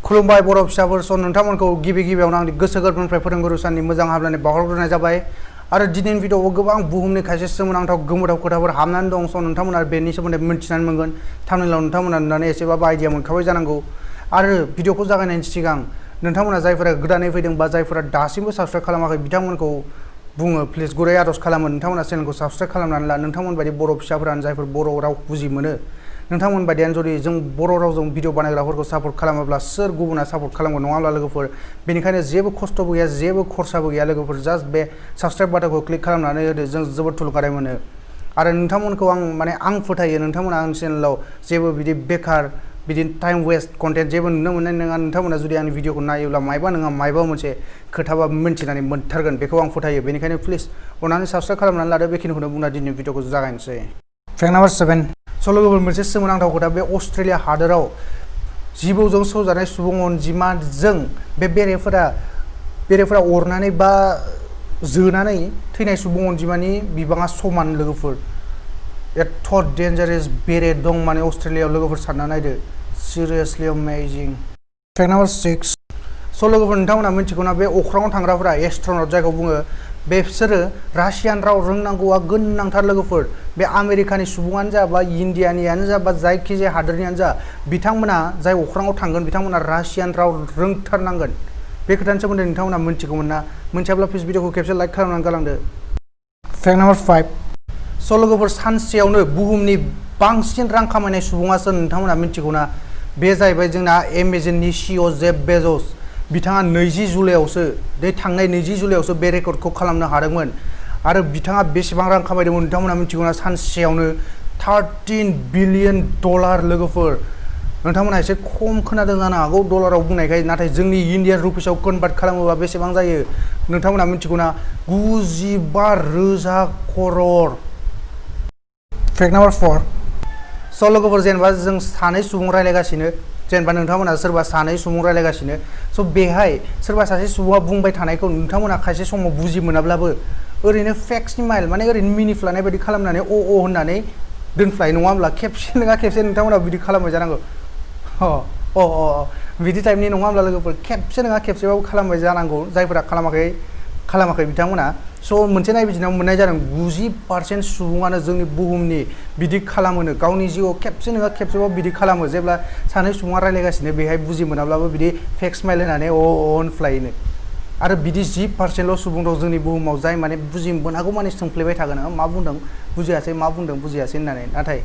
खुलुमबाय बर' फिसाफोर स' नोंथांमोनखौ गिबियावनो आंनि गोसो गोरबोनिफ्राय फोरोंगुरु साननि मोजां हामलायनाय बावहरग्रोनाय जाबाय आरो दिनैनि भिडिअ'आव गोबां बुहुमनि खायसे सोमोनांथाव गोमोथाव खोथाफोर हाबनानै दं स' नोंथांमोना बेनि सोमोन्दै मिन्थिनानै मोनगोन थामनेलाव नोंथांमोना नुनानै एसेबाबो आइडिया मोनखाबाय जानांगौ आरो भिडिअ'खौ जागायनायनि सिगां नोंथांमोना जायफोरा गोदानै फैदों बा जायफोरा दासिमबो साबस्क्राइब खालामाखै बिथांमोनखौ बुङो प्लिज गुरै आरज खालामो नोंथांमोना चेनेलखौ साबस्क्राइब खालामनानै ला नोंथांमोन बायदि बर' फिसाफोरानो जायफोर बर' राव बुजि मोनो नोंथांमोन बायदियानो जुदि जों बर' रावजों भिडिअ बानायग्राफोरखौ सापर्ट खालामोब्ला सोर गुबुना सापर्ट खालामगोन नङा होमब्ला लोगोफोर बेनिखायनो जेबो खस्थ'बो गैया जेबो खरसाबो गैया लोगोफोर जास्ट बे साबस्क्राइब बाटनखौ क्लिक खालामनानै होदो जों जोबोद थुलुंगानाय मोनो आरो नोंथांमोनखौ आं फोथायो नोंथांमोना आंनि चेनेलाव जेबो बिदि बेकार बिदि टाइम वेस्ट कन्टेन्ट जेबो नुनो मोननाय नङा नोंथांमोना जुदि आंनि भिडिअखौ नायोब्ला मायबा नङा मायबा मोनसे खोथाबा मिन्थिनानै मोनथारगोन बेखौ आं फोथायो बेनिखायनो प्लिज अननानै साबस्क्राइब खालामनानै लादो बेखिनिखौनो बुंना दिनैनि भिडिअखौ जागायनोसै फैक्ट नाम्बार 7 स' लोगोफोर मोनसे सोमोनांथाव खोथा बे अस्ट्रेलिया हादोराव जिबौजों सौजानाय सुबुं अनजिमाजों बे बेरेफोरा अरनानै बा जोनानै थैनाय सुबुं अनजिमानि बिबाङा समान लोगोफोर एथ' डेन्जारेस बेरे दं माने अस्ट्रेलियायाव लोगोफोर सानना नायदो सिरियासलि अमेजिं फैक्ट नाम्बार 6 स' लोगोफोर नोंथांमोना मिथिगौना बे अख्राङाव थांग्राफोरा एस्ट्रनट जायखौ बुङो बिसोरो रासियान राव रोंनांगौआ गोनांथार लोगोफोर बे आमेरिकानि सुबुङानो जा बा इन्डियानियानो जा बा जायखिजाया हादोरनियानो जा बिथांमोना जाय अख्राङाव थांगोन बिथांमोना रासियान राव रोंथारनांगोन बे खोथानि सोमोन्दै नोंथांमोना मिथिगौमोन ना मिथियाब्ला प्लिज भिडिअखौ खेबसे लाइक खालामनानै गालांदो फैक्ट नाम्बार 5 स' लोगोफोर सानसेयावनो बुहुमनि बांसिन रां खामायनाय सुबुङासो नोंथांमोना मिथिगौना बे जाहैबाय जोंना एमेजननि सिइअ जेफ बेजस बिथाङा 20 जुलाइआवसो थांनाय 20 जुलाइआवसो बे रेकर्डखौ खालामनो हादोंमोन आरो बिथाङा बेसेबां रां खामायदोंमोन नोंथांमोना मिथिगौना सानसेयावनो $13 बिलियन लोगोफोर नोंथांमोना एसे खम खोनादों जानो हागौ डलाराव बुंनायखाय नाथाय जोंनि इन्डियान रुपिसाव कनभार्ट खालामोबा बेसेबां जायो नोंथांमोना मिथिगौना 95,000 क'रर फैक्ट नाम्बार 4 स' लोगोफोर जेनेबा जों सानै सुबुं रायलायगासिनो जेनेबा नोंथांमोना सोरबा सानै सुबुं रायलायगासिनो स' बेहाय सोरबा सासे सुबुङा बुंबाय थानायखौ नोंथांमोना खायसे समाव बुजि मोनाब्लाबो ओरैनो फेक स्माइल माने ओरैनो मिनिफ्लानाय बायदि खालामनानै अ होननानै दोनफ्लायो नङा होमब्ला खेबसे नङा खेबसे नोंथांमोना बिदि खालामबाय जानांगौ बिदि टाइपनि नङा होमब्ला लोगोफोर खेबसे नङा खेबसेबाबो खालामबाय जानांगौ जायफोरा खालामाखै बिथांमोना स' मोनसे नायबिजिरनायाव मोननाय जादों 90% सुबुङानो जोंनि बुहुमनि बिदि खालामोनो गावनि जिउआव खेबसे नङा खेबसेबाबो बिदि खालामो जेब्ला सानै सुबुङा रायलायगासिनो बेहाय बुजि मोनाब्लाबो बिदि फेक स्माइल होनानै होनफ्लायोनो आरो बिदि 10%ल' सुबुं दं जोंनि बुहुमाव जाय माने बुजि मोनागौ माने सोंफ्लेबाय थागोन मा बुंदों बुजियासै मा बुंदों बुजियासै होननानै नाथाय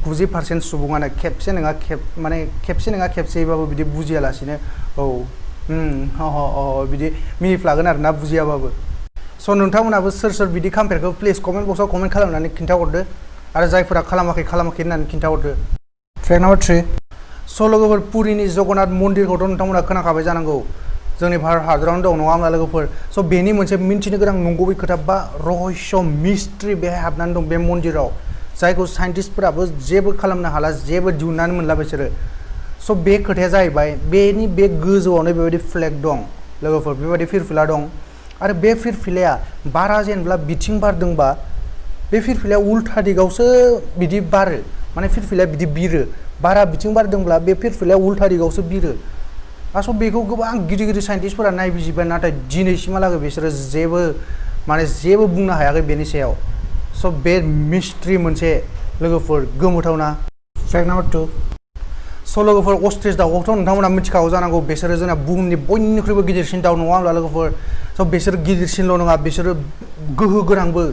90% सुबुङानो खेबसे नङा खेबसेबाबो बिदि बुजियालासिनो बिदि मिनिफ्लागोन आरो ना बुजियाबाबो स' नोंथांमोनाबो सोर बिदि खालामफेरखो प्लिज कमेन्ट बक्सआव कमेन्ट खालामनानै खिन्थाहरदो आरो जायफोरा खालामाखै होननानै खिन्थाहरदो फैक्ट नाम्बार 3 स' लोगोफोर पुरिनि जगन्नाथ मन्दिरखौथ' नोंथांमोना खोनाखाबाय जानांगौ जोंनि भारत हादरावनो दं नङा होमब्ला लोगोफोर स' बेनि मोनसे मिन्थिनो गोनां नंगुबै खोथा बा रहस्य मिस्ट्रि बेहाय हाबनानै दं बे मन्दिराव जायखौ साइन्टिस्टफोराबो जेबो खालामनो हाला जेबो दिहुननानै मोनला बिसोरो स' बे खोथाया जाहैबाय बेनि बे गोजौआवनो बेबायदि फ्लेग दं लोगोफोर बेबायदि फिरफिला दं आरो बे फिरफिलाया बारा जेनेबा बिथिं बारदोंबा बे फिरफिलाया उल्था दिगावसो बिदि बारो माने फिरफिलाया बिदि बिरो बारा बिथिं बारदोंब्ला बे फिरफिलाया उल्था दिगावसो बिरो स' बेखौ गोबां गिदिर साइन्टिस्टफोरा नायबिजिरबाय नाथाय दिनैसिमहालागै बिसोरो जेबो बुंनो हायाखै बेनि सायाव स' बे मिस्ट्रि मोनसे लोगोफोर गोमोथावना फैक्ट नाम्बार 2 स' लोगोफोर अस्ट्रिच दाउखौथ' नोंथांमोना मिथिखागौ जानांगौ बिसोरो जोंना बुहुमनि बयनिख्रुइबो गिदिरसिन दाउ नङा होमब्ला लोगोफोर स' बिसोर गिदिरसिनल' नङा बिसोरो गोहो गोनांबो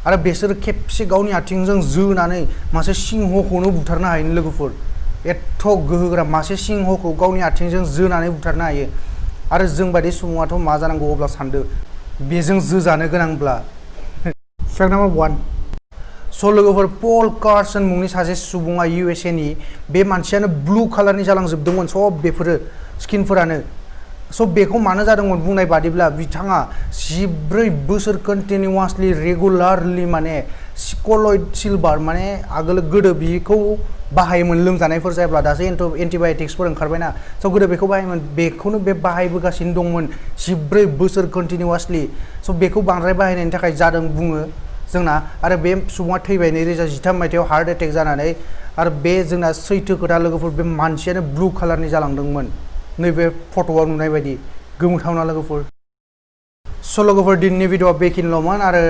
आरो बिसोरो खेबसे गावनि आथिंजों जोनानै मासे सिंहखौनो बुथारनो हायो लोगोफोर एथ' गोहो गोरा मासे सिंहखौ गावनि आथिंजों जोनानै बुथारनो हायो आरो जोंबायदि सुबुङाथ' मा जानांगौ अब्ला सानदो बेजों जोजानो गोनांब्ला फैक्ट नाम्बार 1 स' लोगोफोर पल कार्सन मुंनि सासे सुबुङा USA नि बे मानसियानो ब्लु कालारनि जालांजोबदोंमोन सब बेफोरो स्किनफोरानो स' बेखौ मानो जादोंमोन बुंनाय बादिब्ला बिथाङा 14 बोसोर कन्टिनिउवासलि रेगुलारलि माने कलइड सिलभार माने गोदो बेखौ बाहायोमोन लोमजानायफोर जायोब्ला दासो एन्टिबाय'टिक्सफोर ओंखारबायना स' गोदो बेखौ बाहायोमोन बेखौनो बे बाहायबोगासिनो दंमोन 14 बोसोर कन्टिनिउवासलि स' बेखौ बांद्राय बाहायनायनि थाखाय जादों बुङो जोंना आरो बे सुबुङा थैबाय 2013 मायथाइयाव हार्ट एटेक जानानै आरो बे जोंना सैथो खोथा लोगोफोर बे मानसियानो ब्लु कालारनि जालांदोंमोन नैबे फट'आव नुनाय बायदि गोमोथावना लोगोफोर स' लोगोफोर दिनैनि भिडिअ'आ बेखिनिल'मोन आरो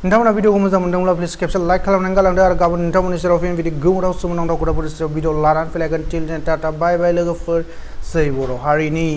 नोंथांमोना भिडिअ'खौ मोजां मोनदोंब्ला प्लिज खेबसे लाइक खालामनानै गालांदो आरो गाबोन नोंथांमोननि सेराव फिन बिदि गोमोथाव सोमोनांथाव खोथाफोरनि सायाव भिडिअ लानानै फैलायगोन टिल देन टाटा बाय बाय लोगोफोर जै बर' हारिनि